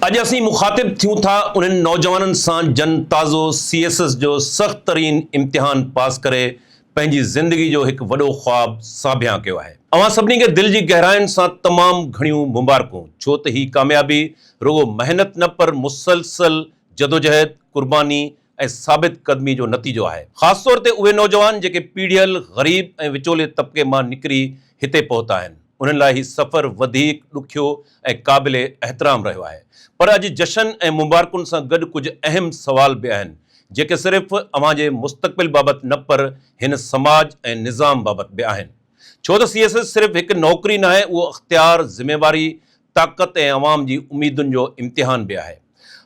اڄ اسين مخاطب ٿيون ٿا انهن نوجوانن سان جن تازو سي ايس ايس جو سخت ترين امتحان پاس ڪري پنهنجي زندگي جو هڪ وڏو خواب ساڀيان ڪيو آهي. اوهان سڀني کي دل جي گهراين سان تمام گهڻيون مبارڪون ڇو ته هي ڪاميابي رڳو محنت نه پر مسلسل جدوجهد، قرباني ۽ ثابت قدمي جو نتيجو آهي. خاص طور تي اهي نوجوان جيڪي پيڙهيل، غريب ۽ وچولي طبقي مان نڪري هتي پهتا آهن. انهن لاء هي سفر وڌيڪ ڏکيو ۽ قابل احترام رهيو آهي. پر اڄ جشن ۽ مبارڪن سان گڏ ڪجهه اهم سوال به آهن، جيڪي صرف اوهان جي مستقبل بابت نه پر هن سماج ۽ نظام بابت به آهن. ڇو ته سي ايس ايس صرف هڪ نوڪري ناهي، اهو اختيار، ذميواري، طاقت ۽ عوام جي اميدن جو امتحان به آهي.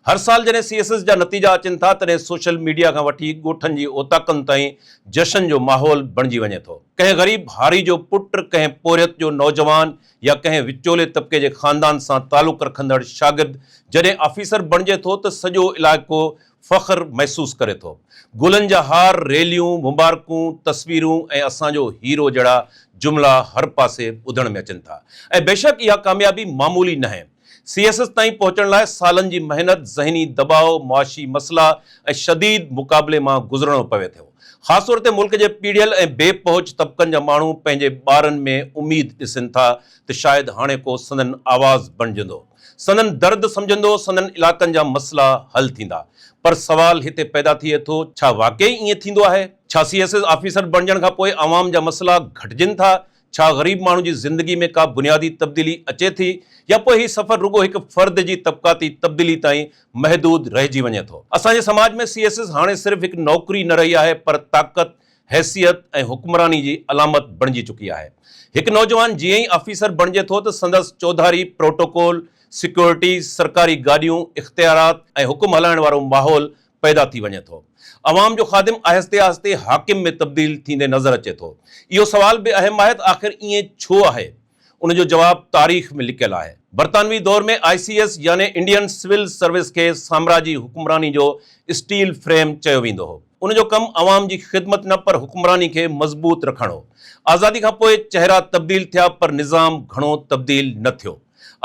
هر سال جڏهن سي ايس ايس جا نتيجا اچن ٿا تڏهن سوشل ميڊيا کان وٺي ڳوٺن جي اوطاقن تائين جشن جو ماحول بڻجي وڃي ٿو. ڪنهن غريب هاري جو پٽ، ڪنهن پورهيت جو نوجوان يا ڪنهن وچولي طبقي جي خاندان سان تعلق رکندڙ شاگرد جڏهن آفيسر بڻجي ٿو ته سڄو علائقو فخر محسوس ڪري ٿو. گلن جا هار، ريليون، مبارڪون، تصويرون ۽ اسان جو هيرو جهڙا جملا هر پاسي ٻڌڻ ۾ اچن ٿا ۽ بيشڪ اها ڪاميابي معمولي ناهي. سي ايس ايس تائين پهچڻ لاء سالن جي محنت، ذهني دٻاء، معاشي مسئلا ۽ شديد مقابلي مان گذرڻو پوي ٿو. خاص طور تي ملڪ جي پيڙهيل ۽ بي پهچ طبقن جا ماڻهو پنهنجي ٻارن ۾ اميد ڏسن ٿا ته شايد هاڻي ڪو سندن آواز بڻجندو، سندن درد سمجهندو، سندن علائقن جا مسئلا حل ٿيندا. پر سوال هتي پيدا ٿئي ٿو، ڇا واقعي ائين ٿيندو آهي؟ ڇا سي ايس ايس آفيسر بڻجڻ کان پوء عوام جا مسئلا گهٽجن ٿا؟ ڇا غريب ماڻهو جي زندگي ۾ ڪا بنيادي تبديلي اچي ٿي يا پوء هي سفر رڳو هڪ فرد جي طبقاتي تبديلي تائين محدود رهجي وڃي ٿو؟ اسان جي سماج ۾ سي ايس ايس هاڻي صرف هڪ نوڪري نه رهي آهي پر طاقت، حيثيت ۽ حڪمراني جي علامت بڻجي چڪي آهي. هڪ نوجوان جيئن ئي آفيسر بڻجي ٿو ته سندس چوڌاري پروٽوڪول، سيڪيورٽي، سرڪاري گاڏيون، اختيارات ۽ حڪم هلائڻ وارو ماحول پيدا ٿي وڃي ٿو. عوام جو خادم آهستي آهستي حاڪم ۾ تبديل ٿيندي نظر اچي ٿو. اهو سوال به اهم آهي ته آخر ائين ڇو آهي؟ ان جو جواب تاريخ ۾ لڪيل آهي. برطانوي دور ۾ آء سي ايس يعني انڊين سول سروس کي سامراجي حڪمراني جو اسٽيل فريم چيو ويندو هو. ان جو ڪم عوام جي خدمت نه پر حڪمراني کي مضبوط رکڻ هو. آزادي کان پوء چهرا تبديل ٿيا پر نظام گهڻو تبديل نه ٿيو.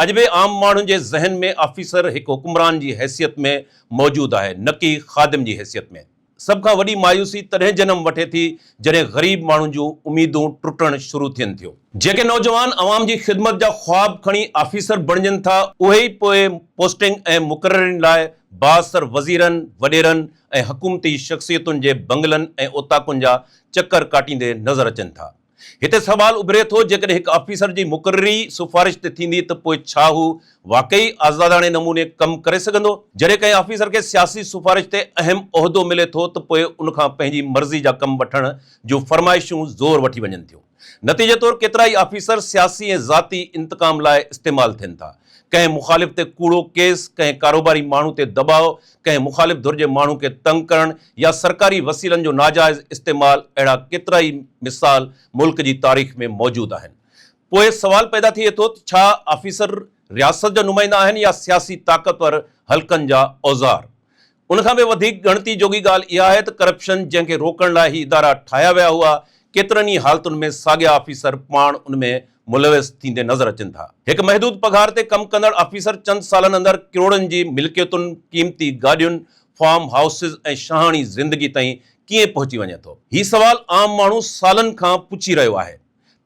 اڄ به عام ماڻهن جي ذهن ۾ آفيسر هڪ حڪمران جي حيثيت ۾ موجود آهي نه ڪي خادم جي حيثيت ۾. سڀ کان وڏي مايوسي تڏهن جنم وٺي ٿي جڏهن غريب ماڻهن جون اميدون ٽٽڻ شروع ٿين ٿيون. جيڪي نوجوان عوام جي خدمت جا خواب کڻي آفيسر بڻجن ٿا اهي ئي پوء پوسٽنگ ۽ مقررين لاء بااثر وزيرن، وڏيرن ۽ حڪومتي شخصيتن جي بنگلن ۽ اوطاقن جا چڪر ڪاٽيندي نظر اچن ٿا. هتي سوال اڀري ٿو جيڪڏهن هڪ آفيسر جي مقرري سفارش تي ٿيندي ته پوء ڇا هو واقعي آزاداڻي نموني ڪم ڪري سگهندو؟ جڏهن ڪنهن آفيسر کي سياسي سفارش تي اهم عهدو ملي ٿو ته پوء ان کان پنهنجي مرضي جا ڪم وٺڻ جون فرمائشون زور وٺي وڃن ٿيون. نتيجي طور ڪيترائي آفيسر سياسي ۽ ذاتي انتقام لاء استعمال ٿين ٿا. ڪنهن مخالف تي ڪوڙو ڪيس، ڪنهن ڪاروباري ماڻهو تي دٻاء، ڪنهن مخالف ڌر جي ماڻهو کي تنگ ڪرڻ يا سرڪاري وسيلن جو ناجائز استعمال اهڙا ڪيترائي مثال ملڪ جي تاريخ ۾ موجود آهن. پوء سوال پيدا ٿئي ٿو ته ڇا آفيسر رياست جا نمائندا آهن يا سياسي طاقتور حلقن جا اوزار؟ ان کان به وڌيڪ ڳڻتي جوڳي ڳالهه اها آهي ته ڪرپشن جنهن کي روڪڻ لاء هي ادارا ٺاهيا ويا هئا، ڪيترن ئي حالتن ۾ ساڳيا آفيسر پاڻ ان ۾ ملوث ٿيندي نظر اچن ٿا. هڪ محدود پگهار تي ڪم ڪندڙ آفيسر چند سالن اندر ڪروڙن جي ملڪيتن، قيمتي گاڏين، فارم هائوسز ۽ شاهاڻي زندگي تائين ڪيئن پهچي وڃي ٿو؟ هي سوال عام ماڻهو سالن کان پڇي رهيو آهي.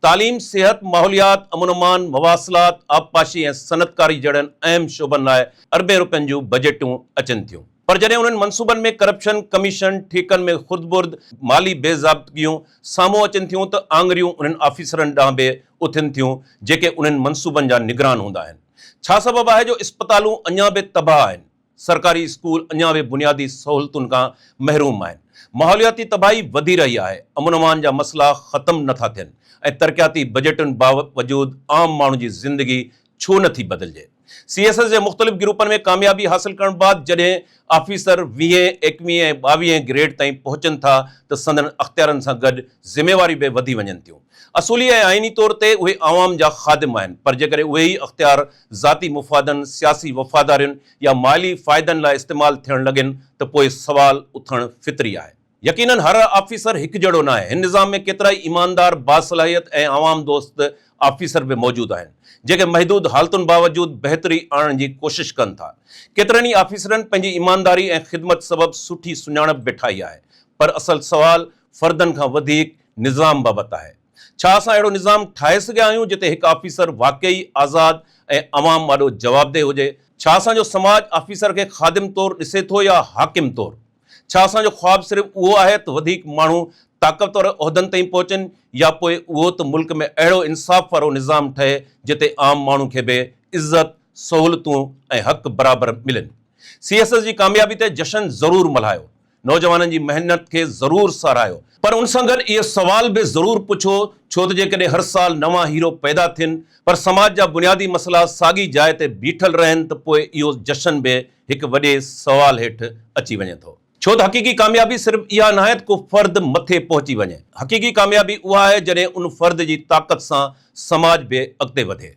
تعليم، صحت، ماحوليات، امن امان، مواصلات، آبپاشي ۽ صنعتڪاري جهڙن اهم شعبن لاء اربين روپين جون بجيٽون اچن ٿيون. پر جڏهن انهن منصوبن ۾ ڪرپشن، ڪميشن، ٺيڪن ۾ خرد برد، مالي بي ضابطگيون سامهون اچن ٿيون ته آڱريون انهن آفيسرن ڏانهن به اٿن ٿيون جيڪي انهن منصوبن جا نگران هوندا آهن. ڇا سبب آهي جو اسپتالون اڃا به تباهه آهن، سرڪاري اسڪول اڃا به بنيادي سهولتن کان محروم آهن، ماحولياتي تباهي وڌي رهي آهي، امن امان جا مسئلا ختم نه ٿا ٿين ۽ ترقياتي بجيٽن باوجود عام ماڻهو جي زندگي ڇو نه ٿي بدلجي؟ سي ايس ايس جي مختلف گروپن ۾ ڪاميابي حاصل ڪرڻ بعد جڏهن آفيسر ويهين، ايڪويهين ۽ ٻاويهين گريڊ تائين پهچن ٿا ته سندن اختيارن سان گڏ ذميواريون به وڌي وڃن ٿيون. اصولي ۽ آئيني طور تي اهي عوام جا خادم آهن پر جيڪڏهن اهي ئي اختيار ذاتي مفادن، سياسي وفادارين يا مالي فائدن لاء استعمال ٿيڻ لڳن ته پوء سوال اٿڻ فطري آهي. يقينن هر آفيسر هڪجهڙو ناهي. هن نظام ۾ ڪيترائي ايماندار، باصلاحيت ۽ عوام دوست آفيسر به موجود آهن، جيڪي محدود حالتن باوجود بهتري آڻڻ جي ڪوشش ڪن ٿا. ڪيترن ئي آفيسرن پنهنجي ايمانداري ۽ خدمت سبب سٺي سڃاڻپ به ٺاهي آهي. پر اصل سوال فردن کان وڌيڪ نظام بابت آهي. ڇا اسان اهڙو نظام ٺاهي سگهيا آهيون جتي هڪ آفيسر واقعي آزاد ۽ عوام آڏو جوابده هجي؟ ڇا اسان جو سماج آفيسر کي خادم طور ڏسي ٿو يا حاڪم طور؟ ڇا اسان جو خواب صرف اهو آهي ته وڌيڪ ماڻهو طاقتور عهدن تائين پهچن يا پوء اهو ته ملڪ ۾ اهڙو انصاف وارو نظام ٺهي جتي عام ماڻهو کي به عزت، سهولتون ۽ حق برابر ملن. سي ايس ايس جي ڪاميابي تي جشن ضرور ملهايو، نوجوانن جي محنت کي ضرور ساراهيو، پر ان سان گڏ اهو سوال به ضرور پڇو ڇو ته جيڪڏهن هر سال نوان هيرو پيدا ٿين پر سماج جا بنيادي مسئلا ساڳي جاء تي بيٺل رهن ته پوء اهو جشن به هڪ وڏي سوال هيٺ اچي وڃي ٿو. ڇو ته حقيقي ڪاميابي صرف اها ناهي ته ڪو فرد مٿي پهچي وڃي، حقيقي ڪاميابي اها آهي جڏهن ان فرد جي طاقت سان سماج به اڳتي وڌي.